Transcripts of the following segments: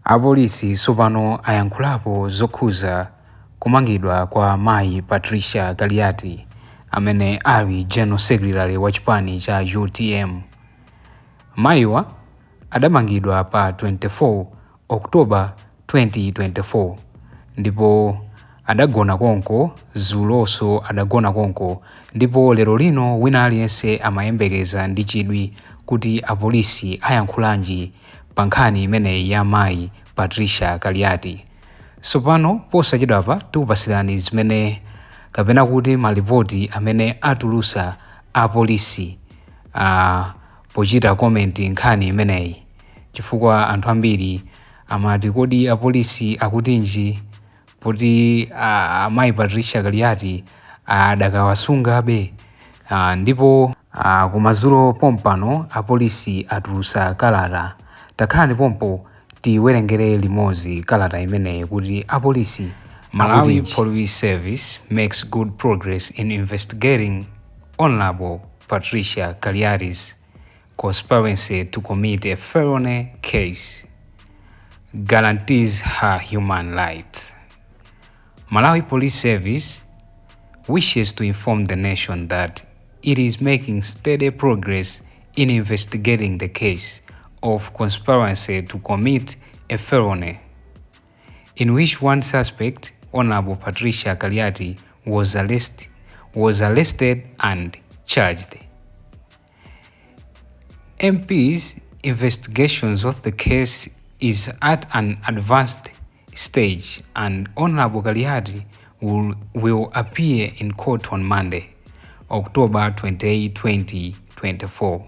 Apolisi tsopano ayankhulapo zokhuza kumangidwa kwa mayi Patricia Kaliati amene ali General Secretary wa chipani cha UTM. Mayiwa adamangidwa pa 24 October 2024 ndipo adagona konko, dzulonso adagona konko, ndipo lero lino wina aliyense amayembekeza ndi chidwi kuti apolisi ayankhulanji pa nkhani imeneyi ya mayi Patricia Kaliati. Tsopano posachedwapa tikupasirani zimene kapena kuti malipoti amene atulusa apolisi pochita comment nkhani imeneyi, chifukwa anthu ambiri amati kodi apolisi akutinji poti amayi Patricia Kaliati adakawasungabe. Ndipo kumadzulo pompano apolisi atulusa kalata. Takhalani pompo tiwerengere limodzi kalata imeneyi kuti apolisi Malawi akutinji. Police Service makes good progress in investigating Honorable Patricia Kaliati's conspiracy to commit a felony case, guarantees her human rights. Malawi Police Service wishes to inform the nation that it is making steady progress in investigating the case of conspiracy to commit a felony, in which one suspect, Honorable Patricia Kaliati, was arrested and charged. MP's investigations of the case is at an advanced stage and Honorable Kaliati will appear in court on Monday, October 28, 2024.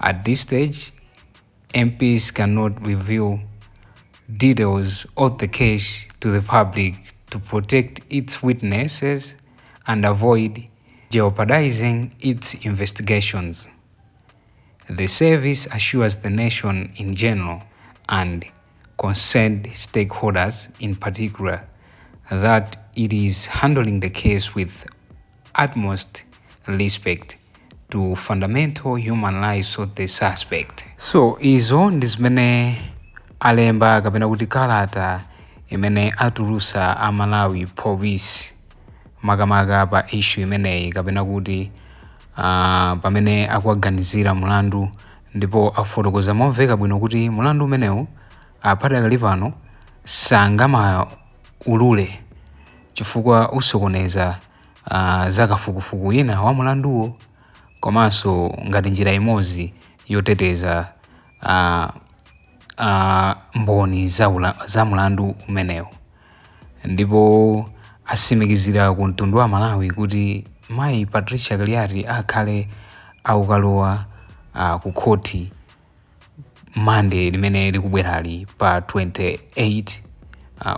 At this stage, MPs cannot reveal details of the case to the public to protect its witnesses and avoid jeopardizing its investigations. The service assures the nation in general and concerned stakeholders in particular that it is handling the case with utmost respect to fundamental human rights of the suspect. So izo ndi zimene alemba kapena kuti kalata imene atulusa a Malawi Police makamaka pa issue imeneyi kapena kuti pamene akuwaganizira mulandu, ndipo afotokoza momveka bwino kuti mulandu umenewu padakali pano sangamaulule chifukwa usokoneza za kafukufuku ina wa mulanduwo, komanso ngati njira imodzi yoteteza mboni za mulandu umenewu. Ndipo asimikizira ku mtundu wa Malawi kuti mayi Patricia Kaliati akhale akukalowa ku khoti Monday limene likubwerali pa 28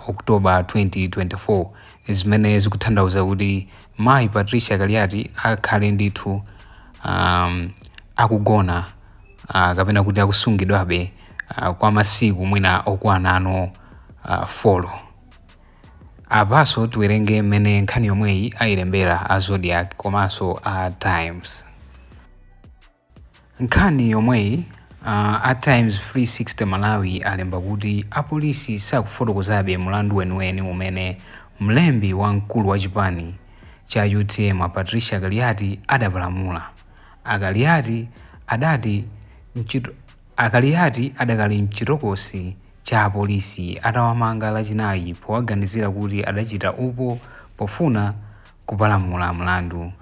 October 2024, zimene zikutanthauza kuti mayi Patricia Kaliati akhale ndithu akugona kapena kuti akusungidwabe kwa masiku mwina okwana ano 4. Apaso tiwerenge mmene nkhani yomweyi ayilembera a Zodiak komanso a Times. Nkhani yomweyi, a Times 360 Malawi alemba kuti apolisi sakufotokozabe mulandu weniweni umene mlembi wamkulu wa chipani cha UTM a Patricia Kaliati adapalamula. Akaliati adati Akaliati adakali mchitokosi cha apolisi atawamanga Lachinayi powaganizira kuti adachita upo pofuna kupalamula mlandu.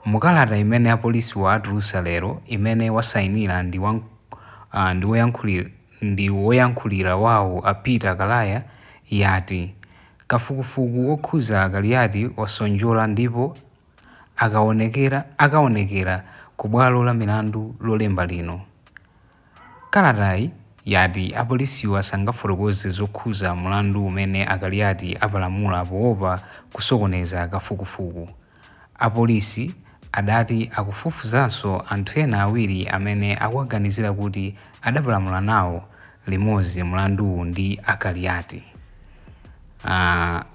Mukalata imene apolisiwo atulutsa lero, imene wasayinira ndi woyankhulira wawo a Peter Kalaya, yati kafukufuku wokhuza Akaliati wasonjola ndipo akaonekera ku bwalo la milandu Lolemba lino. Kalatayi yati apolisiwo sangafotokoze zokhuza mulandu umene Akaliati apalamula poopa kusokoneza kafukufuku. Apolisi adati akufufuzanso anthu ena awiri amene akuwaganizira kuti adapalamula nawo limodzi mlanduwu ndi Akaliati.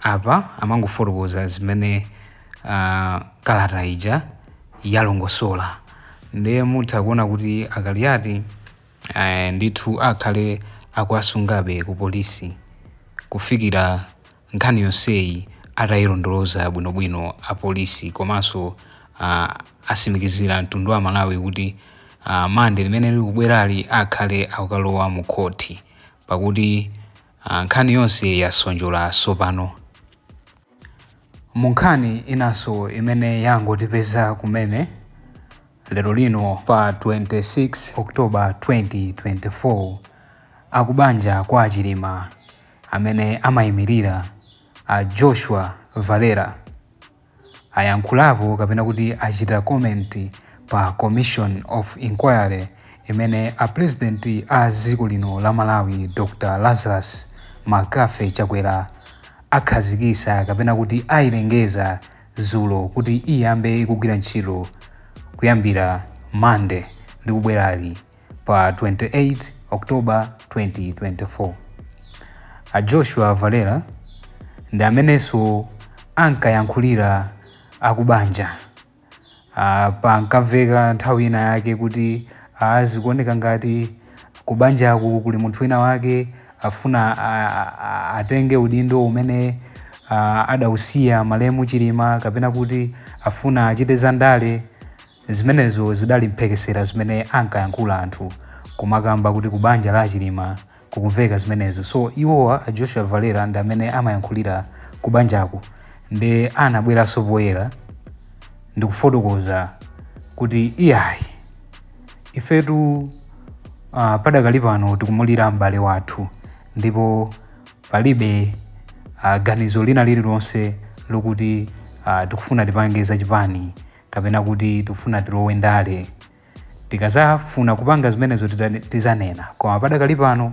Apa amangofotokoza zimene kalata ija yalongosola. Ndiye mutha kuona kuti Akaliati ndithu akhale Akuwasungabe ku polisi kufikira nkhani yonseyi atayilondoloza bwinobwino apolisi, komanso asimikizira mtundu wa Malawi kuti Mande limene likubwerali akhale akukalowa mu khoti, pakuti nkhani yonse yasonjola sopano. Mu nkhani inanso imene yangotipeza kumene lero lino pa 26 October 2024, akubanja kwa Achilima amene amayimirira a Joshua Valera ayankhulapo kapena kuti achita comment pa Commission of Inquiry imene a President a dziko lino la Malawi, Dr Lazarus McCarthy Chakwera, akhazikisa kapena kuti ayilengeza dzulo kuti iyambe ikugwira ntchito kuyambira Mande likubwerali pa 28 October 2024. A Joshua Valera ndi amenenso ankayankhulira akubanja. Pankamveka nthawi ina yake kuti zikuoneka ngati kubanjaku kuli munthu wina wake afuna atenge udindo umene adausiya malemu Chilima, kapena kuti afuna achite zandale. Zimenezo zidali mphekesera zimene ankayankhula anthu, kumakamba kuti kubanja la Chilima kukumveka zimenezo. So iwowa a Joshua Valera ndi amene amayankhulira kubanjaku, ndi anabweranso poyera ndikufotokoza kuti iyayi, ifetu padakali pano tikumulira m'bale wathu, ndipo palibe ganizo lina lililonse lokuti tikufuna tipange zachipani kapena kuti tikufuna tilowe ndale. Tikazafuna kupanga zimenezo tizanena, koma padakali pano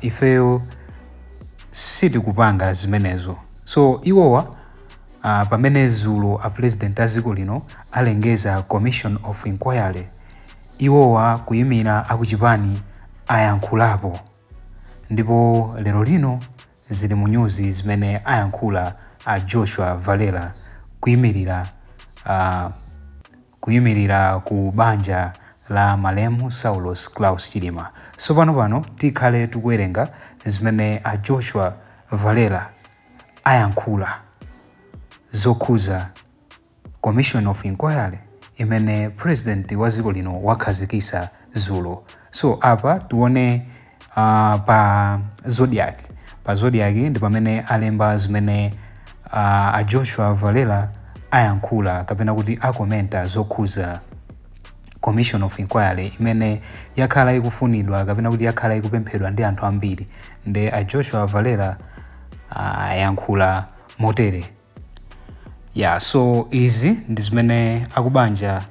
ifeyo sitikupanga zimenezo. So iwowa, pamene dzulo a President a dziko lino alengeza Commission of Inquiry, iwowa kuyimira akuchipani ayankhulapo, ndipo lero lino zili mu nyuzi zimene ayankhula a Joshua Valera kuyimirira ku banja la malemu Saulos Klaus Chilima. So pano pano tikhale tikuwerenga zimene a Joshua Valera ayankhula zokhuza Commission of Inquiry imene President wa dziko lino wakhazikisa dzulo. So apa tione pa Zodiak. Pa Zodiak ndi pamene alemba zimene a Joshua Valera ayankhula kapena kuti akomenta zokhuza Commission of Inquiry imene yakhala ikufunidwa kapena kuti yakhala ikupemphedwa ndi anthu ambiri. Ndi a Joshua Valera ayankhula motere. Ya, so izi ndi zimene akubanja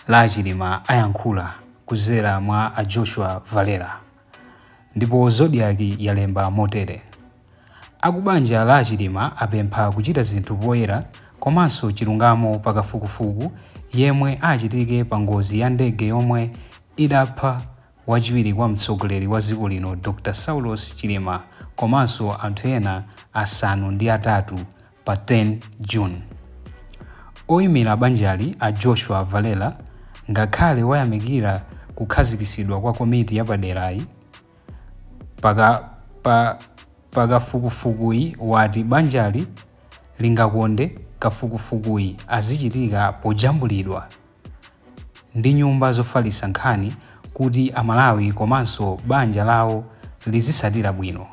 la Chilima ayankhula kuzera mwa a Joshua Valera, ndipo Zodiak yalemba motere: Akubanja la Chilima apempha kuchita zinthu poyera komanso chilungamo pakafukufuku yemwe achitike pa ngozi ya ndege yomwe idapha wachiwiri kwa mtsogoleri wa dziko lino, Dr Saulos Chilima, komanso anthu ena 8 pa 10 June. Oyimira banjali a Joshua Valera, ngakhale wayamikira kukhazikitsidwa kwa komiti yapaderayi pakafukufukuyi, wati banjali lingakonde kafukufukuyi azichitika pojambulidwa ndi nyumba zofalitsa nkhani kuti Amalawi komanso banja lawo lizisatira bwino.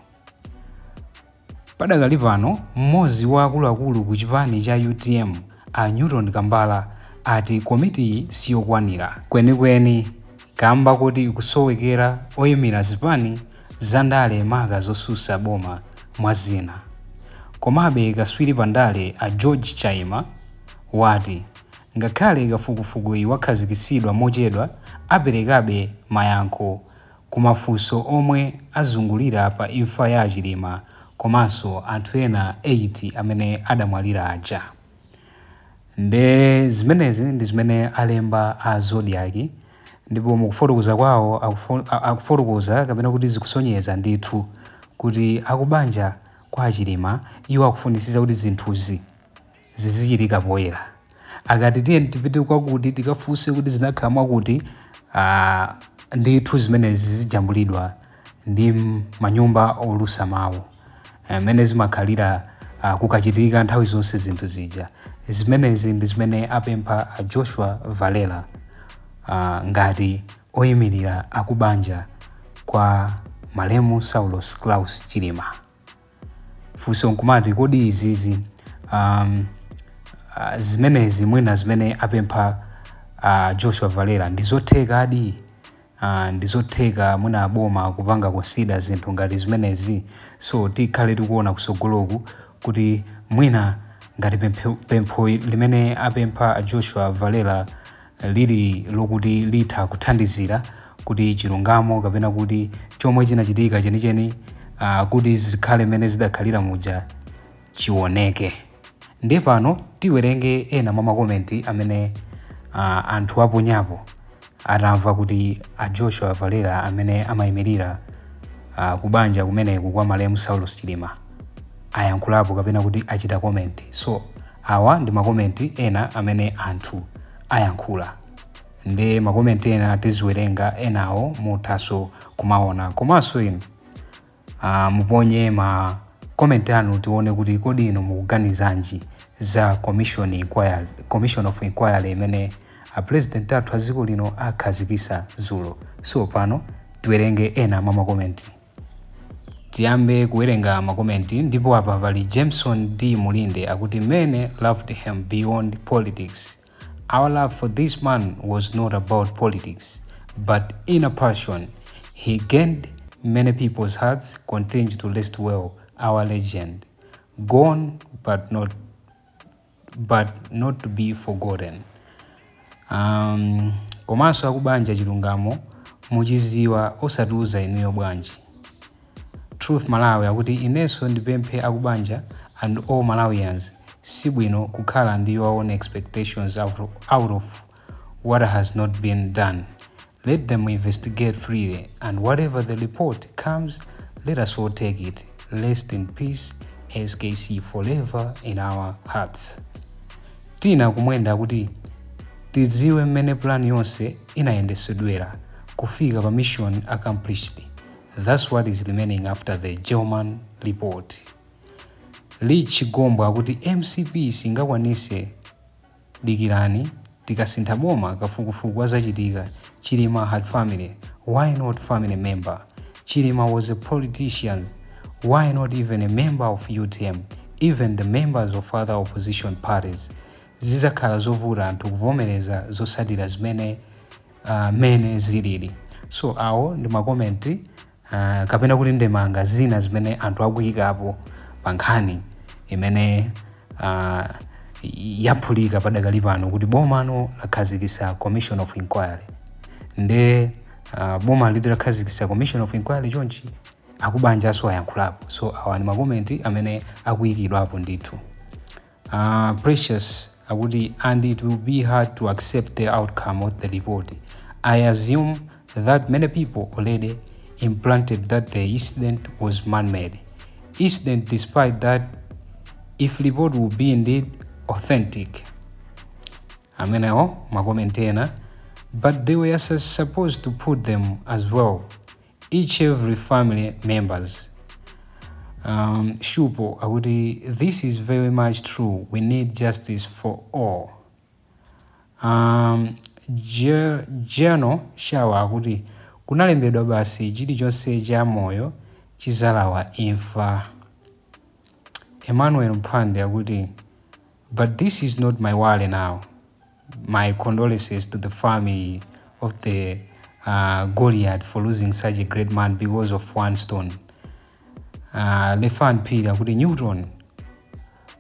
Padakali pano, mmodzi wa akuluakulu ku chipani cha UTM, a Newton Kambala, ati komitiyi siyokwanira kwenikweni kamba kuti ikusowekera oyimira zipani zandale, maka zosusa boma, mwa zina. Komabe kaswiri pandale a George Chaima wati ngakhale kafukufukuyi wakhazikitsidwa mochedwa, aperekabe mayankho kumafunso omwe azungulira pa imfa ya Achilima komanso anthu ena 8 amene adamwalira aja. Nde zimenezi ndi zimene alemba a Zodiak, ndipo mukufotokoza kwawo akufotokoza kapena kuti zikusonyeza ndithu kuti akubanja kwa Achilima iwo akufunisisa kuti zinthuzi zizichitika poyera. Akati tiye tipite kwakuti tikafunse kuti zinakhala mwakuti, ndithu zimenezi zizijambulidwa. Ndi manyumba olusa mawu mmene zimakhalira kukachitika nthawi zonse zinthu zija. Zimenezi ndi zimene apempha a Joshua Valera ngati oyimirira akubanja kwa malemu Saulos Klaus Chilima. Funso nkumati, kodi izizi zimenezi mwina zimene apempha Joshua Valera ndi zothekadi? Ndi zotheka mwina aboma kupanga consider zinthu ngati zimenezi? So tikhale tikuona kusogoloku kuti mwina ngati pempho limene apempha Joshua Valera lili lokuti litha kuthandizira kuti chilungamo kapena kuti chomwe chinachitika chenicheni kuti zikhale mmene zidakhalira muja chioneke. Ndiye pano tiwerenge ena mwa ma comment amene anthu aponyapo atamva kuti a Joshua Valera amene amayimirira kubanja kumeneku kwa malemu Saulos Chilima ayankhulapo kapena kuti achita comment. So awa ndi ma comment ena amene anthu ayankhula. Ndi ma comment ena tiziwerenga, enawo muthanso kumaona. Komanso inu muponye ma comment anu tione kuti kodi inu mukuganizanji za commission of inquiry imene a president athu a dziko lino akhazikisa dzulo. So pano tiwerenge ena mwa ma comment. Tiyambe kuwerenga ma comment, ndipo apa pali Jameson D Mulinde akuti, "Many loved him beyond politics. Our love for this man was not about politics but inner passion. He gained many people's hearts. Continue to rest well, our legend. Gone but not to be forgotten." Komanso akubanja chilungamo muchiziwa, osatiuza inuyo bwanji? Truth Malawi akuti, "Inenso ndipemphe akubanja and all Malawians, sibwino kukhala ndi your own expectations out of what has not been done. Let them investigate freely and whatever the report comes, let us all take it. Rest in peace, SKC, forever in our hearts." Tina Kumwenda akuti, "Tidziwe mmene plan yonse inayendesedwera kufika pa mission accomplished. That's what is remaining after the German report." Rich Gombo akuti, "MCP singakwanise, dikirani tikasintha boma kafukufuku azachitika. Chilima had family, why not family member? Chilima was a politician, why not even a member of UTM, even the members of other opposition parties? Zizakhala zovuta anthu kuvomereza zotsatira zimene mene zilili." So awo ndi ma comment kapena kuti ndemanga zina zimene anthu akuyikapo pa nkhani imene yaphulika padakali pano kuti bomano lakhazikitsa commission of inquiry. Nde boma liti lakhazikitsa commission of inquiry chonchi, akubanjanso ayankhulapo. So awa ndi ma comment amene akuyikidwapo ndithu. Precious akuti, "And it will be hard to accept the outcome of the report. I assume that many people already implanted that the incident was man-made incident. Despite that, if report will be indeed authentic." Amenewo ma comment ena. "But they were supposed to put them as well, each every family members." Shupo akuti, "This is very much true. We need justice for all." Jeno Shawa akuti, "Kunalembedwa basi, chilichonse cha moyo chizalawa imfa." Emmanuel Mphande akuti, "But this is not my worry now. My condolences to the family of the Goliath for losing such a great man because of one stone." Lefan Phiri akuti, "Newton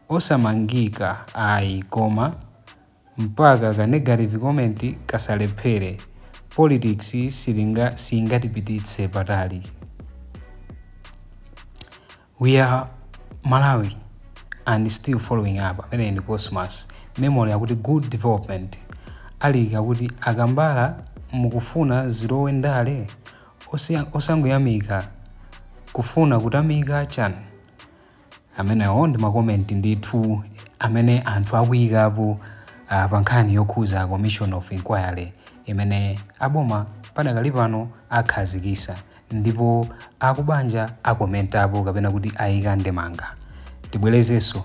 osamangika ayi, koma mpaka ka negative comment kasalephere. Politics singatipititse patali. We are Malawi and still following up." Amene ndi Cosmas Memory akuti, "Good development." Alika akuti, "Akambala mukufuna zilowe ndale, osangoyamika kufuna kutamika chani?" Amenewo ndi ma comment ndithu amene anthu akuyikapo pa nkhani yokhuza commission of inquiry imene aboma padakali pano akhazikisa. Ndipo akubanja akomentapo kapena kuti ayika ndemanga. Tibwerezenso,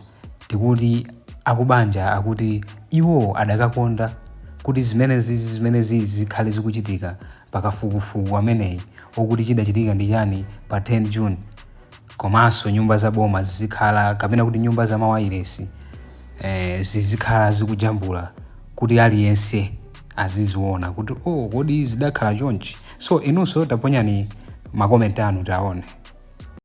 tikuti akubanja akuti iwo adakakonda kuti zimenezi zikhale zikuchitika pakafukufuku ameneyi okuti chidachitika ndi chani pa 10 June, komanso nyumba za boma zizikhala kapena kuti nyumba za mawayilesi zizikhala zikujambula kuti aliyense aziziona kuti, oh, kodi zidakhala chonchi? So inunso taponyani ma comment anu, taone.